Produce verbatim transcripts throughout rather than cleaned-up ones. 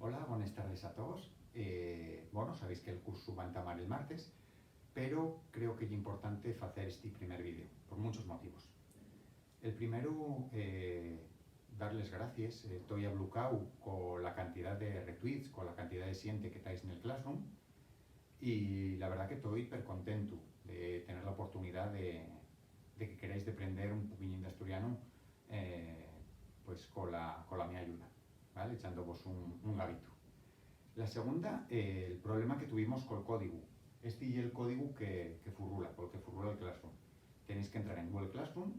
Hola, bones tardes a toos. Eh, bueno, sabéis que'l cursu va entamar el martes, pero creo que ye importante facer esti primer vídeo, por munchos motivos. El primeru, eh, dar les gracies. Eh, toi ablucáu cola cantidá de retweets, cola cantidá de xente que tais nel Classroom, y la verdá que toi hipercontentu de tener la oportunidá de, de que queráis deprender un poquiñín d'asturianu, eh, pues, cola, cola mi ayuda, ¿vale? Echándoos un, un gabitu. La segunda, eh, el problema que tuvimos col códigu. Esti ye'l códigu que, que furrula, pol que furrula el Classroom. Tenéis que entrar en Google Classroom,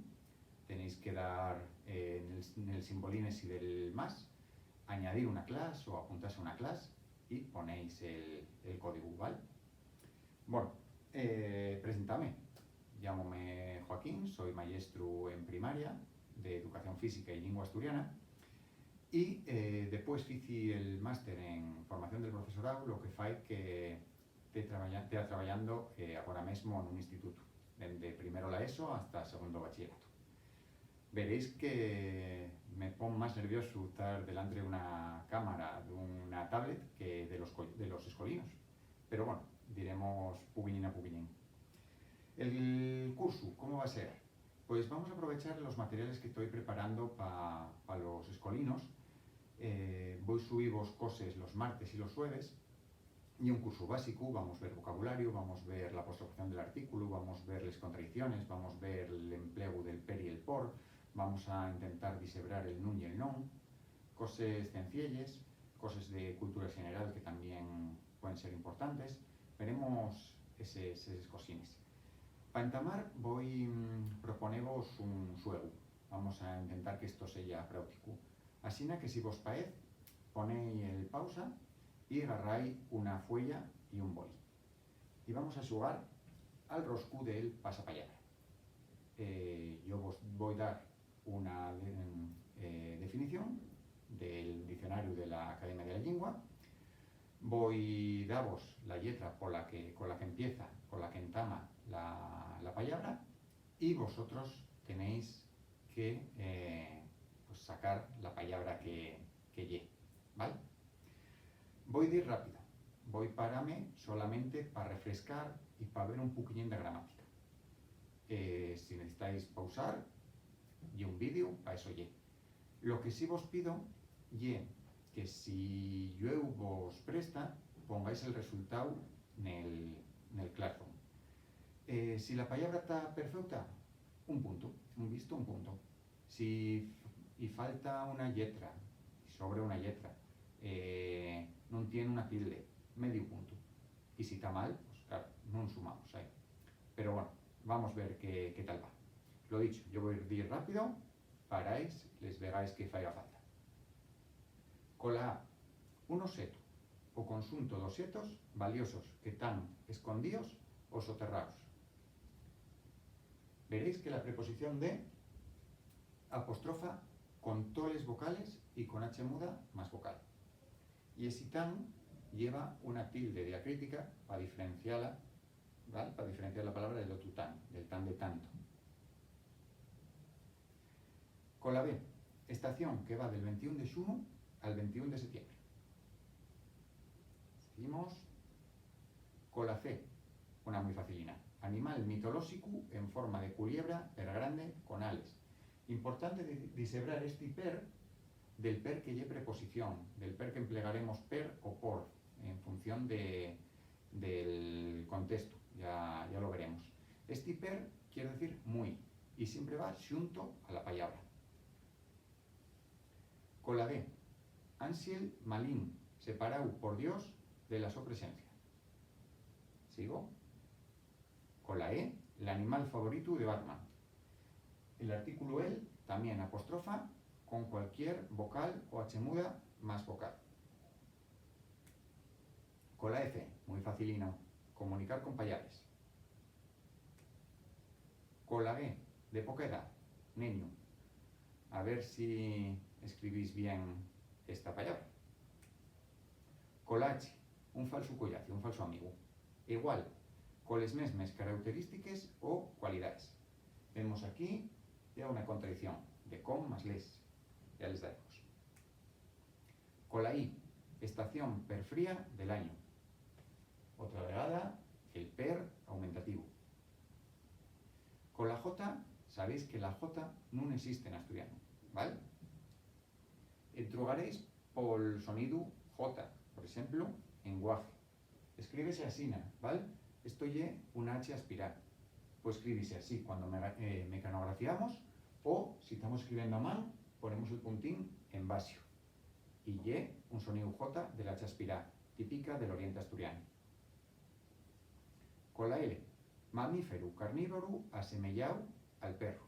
tenéis que dar, eh, nel, nel simbolín esi del más, añadir una clase o apuntase a una clase y ponéis el, el códigu, ¿vale? Bueno, eh, presentame. Llámome Joaquín, soi mayestru en primaria d'educación física y llingua asturiana, y, eh, depués fici el máster en formación del profesorao, lo que fai que te trabaya-, tea trabayando, eh, agora mesmo nun institutu, dende primero la ESO hasta segundo bachillerato. Veréis que me pon más nerviosu tar delantre d'una cámara, d'una tablet, que de los co-, de los escolinos. Pero, bueno, diremos puquiñín a puquiñín. El cursu, ¿cómo va a ser? Pues vamos a aprovechar los materiales que toi preparando pa, pa los escolinos. Eh, voi subivos coses los martes y los xueves. Ye un cursu básicu, vamos ver vocabulariu, vamos ver l'apostrofación del artículu, vamos ver les contraiciones, vamos ver l'emplegu del per y el por, vamos a intentar disebrar el nun y el non, coses cencielles, coses de cultura xeneral que tamién pueden ser importantes. Veremos eses, eses cosines. Pa entamar, voi, mm, proponevos un xuegu. Vamos a intentar que esto seya práuticu. Asina que, si vos paez, ponéi el pausa y garrái una fueya y un boli. Y vamos a xugar al roscu del pasapallabra. Eh, yo vos voi dar una de-, eh, definición del Diccionariu de la Academia de la Llingua. Voi davos la lletra pola que, cola que empieza, cola que entama la, la pallabra, y vosotros tenéis que, eh, pues, sacar la pallabra que, que ye, ¿vale? Voi dir rápido, voi parame solamente pa refrescar y pa ver un puquiñín de gramática. Eh, si necesitáis pausar, ye un vídeo, pa eso ye. Lo que sí vos pido ye que, si llueu vos presta, pongáis el resultáu nel, nel Classroom. Eh, si la pallabra ta perfeuta, un puntu, un visto, un puntu. Si f-, y falta una lletra, y sobra una lletra, eh, nun tien una tilde, mediu puntu. Y si ta mal, pues, claro, nun sumamos ahí. Pero, bueno, vamos ver qué, qué tal va. Lo dicho, yo voi dir rápido, paráis les vegaes que faiga falta. Cola A, un oxetu, o conxunto d'oxetos valiosos que tán escondíos o soterraos. Veréis que la preposición de apostrofa con toles vocales y con H muda más vocal. Y esi tan lleva una tilde diacrítica pa diferenciala, ¿val? Pa diferenciar la palabra del otru tan, del tan de tanto. Cola B, estación que va del ventiún de xunu al ventiún de setiembre. Seguimos. Cola C, una mui facilina. Animal mitolóxicu en forma de culiebra, per grande, con ales. Importante di-, disebrar esti per del per que ye preposición, del per qu'emplegaremos per o por, en función de, del contestu, ya, ya lo veremos. Esti per quier decir mui, y siempre va xunto a la pallabra. Cola D, ánxel malín, separáu por Dios de la so presencia. Sigo. Cola E, l'animal favoritu de Batman. El artículu el, tamién apostrofa, con cualquier vocal o H muda más vocal. Cola F, mui facilino, comunicar con pallabres. Cola G, de poca edá, neñu. A ver si escribís bien esta pallabra. Cola H, un falsu collacio, un falsu amigu. Igual, coles mesmes carauterístiques o cualidaes. Vemos aquí ya una contraición de con más les. Ya les daremos. Cola I, Estación perfría del añu. Otra vegada, el per aumentativo. Cola jota, sabéis que la jota nun esiste n'asturianu, ¿val? Entrugaréis pol sonidu jota, por exemplu, en guaje. Escríbese asina, ¿val? Esto ye una hache aspirá. Pues escríbese así cuando mega-, eh, mecanografiamos, o, si tamos escribiendo a man, ponemos el puntín en baxo. Y ye un soníu jota de la hache aspirá, típica del oriente asturianu. Cola L, mamíferu carnívoru asemeyáu al perru.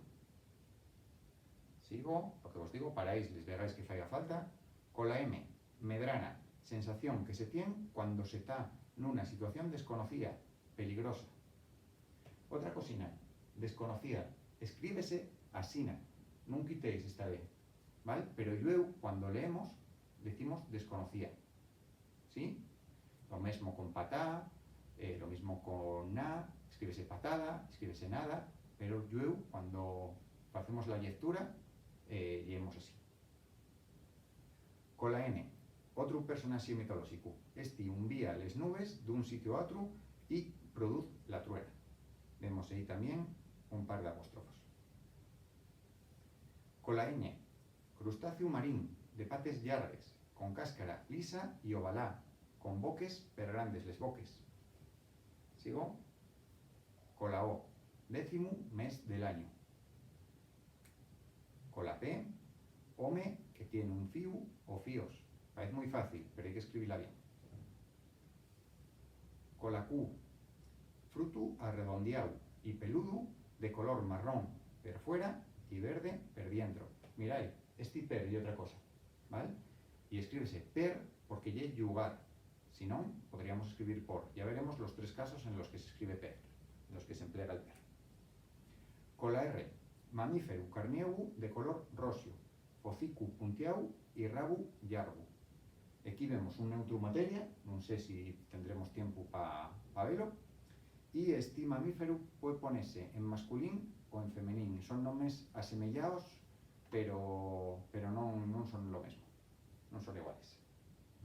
Sigo, lo que vos digo, paráis les vegaes que faiga falta. Cola M, medrana, sensación que se tien cuando se ta nuna situación desconocía, peligrosa. Otra cosina, desconocía, escríbese asina, nun quitéis esta D, ¿val? Pero llueu, cuando leemos, decimos desconocía. ¿Sí? Lo mesmo con patá, eh, lo mismo con na, escríbese patada, escríbese nada, pero llueu, cuando facemos la llectura, eh, lleemos así. Cola N, otru personaxe mitolóxicu. Esti unvía les nubes d'un sitiu a otru y produz la truena. Vemos ehí tamién un par d'apóstrofos. Cola Ñ, crustáceu marín de pates llargues, con cáscara lisa y ovalá, con boques pergrandes les boques. Sigo. Cola O, décimu mes del añu. Cola P, home que tien un fíu o fíos. Paez mui fácil, pero hai que escribila bien. Cola Q, frutu arredondiáu y peludu, de color marrón per fuera y verde per dientro. Mirai, esti per ye otra cosa, ¿val? Y escríbese per porque ye llugar. Si non, podríamos escribir por. Ya veremos los tres casos en los que se escribe per, en los que se emplega el per. Cola R, mamíferu carniegu de color roxu, hocicu puntiáu y rabu llargu. Equí vemos un neutru materia, nun sé si tendremos tiempu pa, pa velo, y esti mamíferu pue ponese en masculín o en femenín. Son nomes asemeyaos, pero, pero non, non son lo mesmo, non son iguales.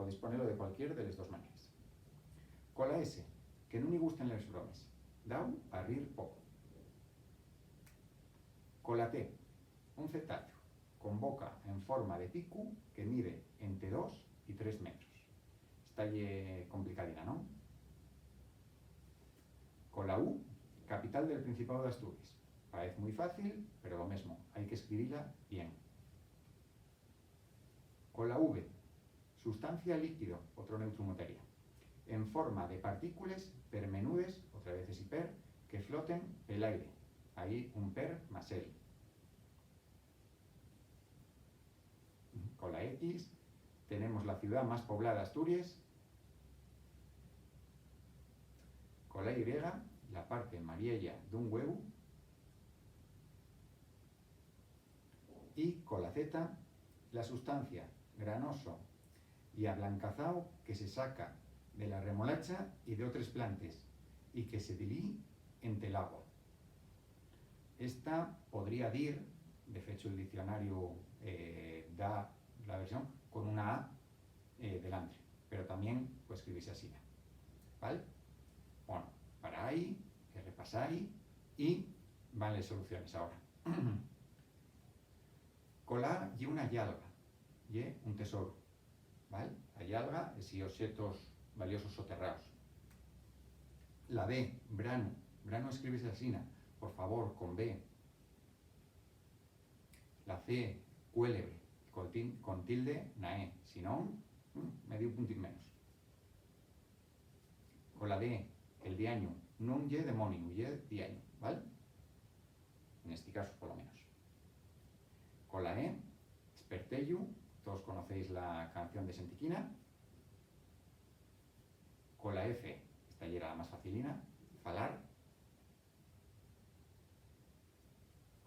Podéis ponelo de cualquier de les dos maneres. Cola S, que nun-y gusten les bromes, dau a rir poco. Cola T, un cetáceu con boca en forma de picu que mide ente dos y tres metros. Esta ye complicadina, ¿non? Cola U, capital del Principáu d'Asturies. Paez mui fácil, pero lo mesmo, hai que escribila bien. Cola V, sustancia líquido, otro neutru materia, en forma de partícules permenudes, otra vez esi per, que floten pel aire. Ahí un per más el. Cola X, tenemos la ciudá más poblada d'Asturies. Cola Y, la parte mariella d'un güevu. Y cola Z, la sustancia granoso y ablancazao que se saca de la remolacha y d'otres plantes y que se dilí ente l'agua. Esta podría dir, de fechu, el diccionariu, eh, da la versión con una A, eh, delantre, pero tamién pue escribise asina, ¿val? Bueno, parai, eh, repasai y van les soluciones ahora. Cola A ye una yalga, ye un tesoru, ¿val? La yalga, esi oxetos valiosos soterraos. La B, branu, branu escríbese asina, por favor, con B. La C, cuélebre, con tin-, con tilde na E, si non, mm, mediu puntín menos. Cola D, el diañu, nun ye demoniu, ye diañu, ¿val? Nesti casu, polo menos. Cola E, esperteyu, toos conocéis la canción de Xentiquina. Cola F, esta yera la más facilina, falar.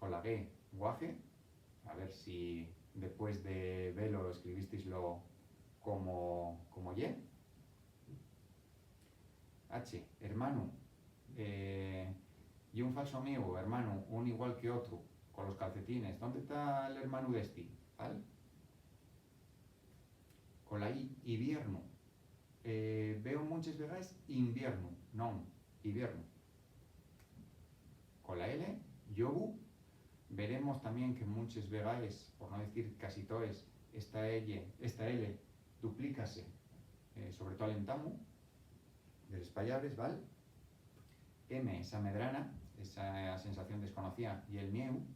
Cola G, guaje. A ver si depués de velo escribístislo como, como ye. H, hermanu. Eh, ye un falsu amigu, hermanu, un igual que otru, colos calcetines. ¿Dónde ta l'hermanu d'esti? ¿Val? Cola i, iviernu. Eh, veo munches vegaes inviernu, non, iviernu. Cola L, llobu. Veremos tamién que munches vegaes, por no dicir casi toes, esta L, esta L duplícase, eh, sobre too al entamu de les pallabres, ¿val? M, esa medrana, esa sensación desconocía, y el mieu.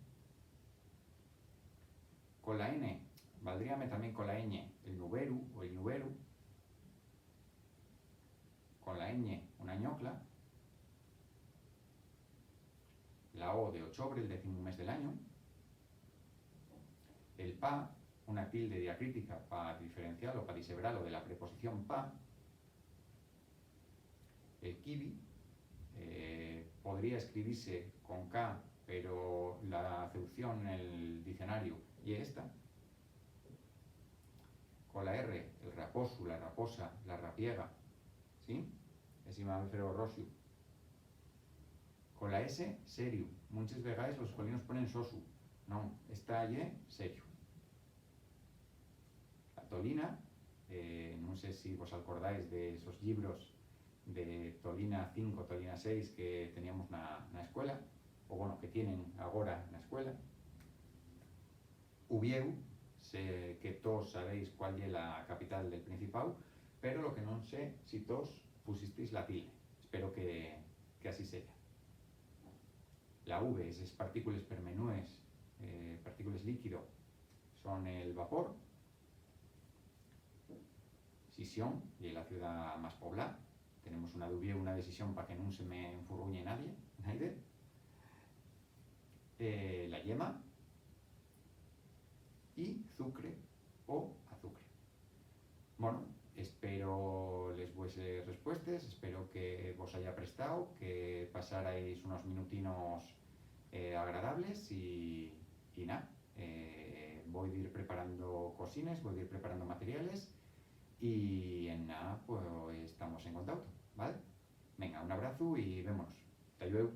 Cola N, valdríame tamién cola ñ, el nuberu o el ñuberu. Cola ñ, una ñocla. La O de ochobre, el décimu mes del añu. El pa, una tilde diacrítica pa diferencialo, pa disebralo de la preposición pa. El kiwi, eh, podría escribise con K, pero la acepción nel diccionariu ye esta. Cola R, el raposu, la raposa, la rapiega, ¿sí? Esi mamífero roxu. Cola S, seriu. Munches vegaes los escolinos ponen sosu. Non, esta ye seriu. La tolina, eh, nun sé si vos alcordáis de esos llibros de Tolina cinco, Tolina seis que teníamos na, na escuela, o bueno, que tienen agora na escuela. Uviéu, sé que toos sabéis cuál ye la capital del Principáu, pero lo que non sé si toos pusisteis la tilde. Espero que, que así seya. La V, eses partícules permenúes, eh, partícules líquido, son el vapor. Xixón, ye la ciudá más poblá. Tenemos una d'Uviéu, una de Xixón pa que nun se me enfurruñe nadie, naide. Eh, la yema. Y Sucre o Azucre. Bueno, espero les vueses respuestes, espero que vos haya prestao, que pasarais unos minutinos, eh, agradables y, y na, eh, voi dir preparando cosines, voi dir preparando materiales y en na, pues, estamos en contauto, ¿vale? Venga, un abrazu y vémonos. Ta llueu.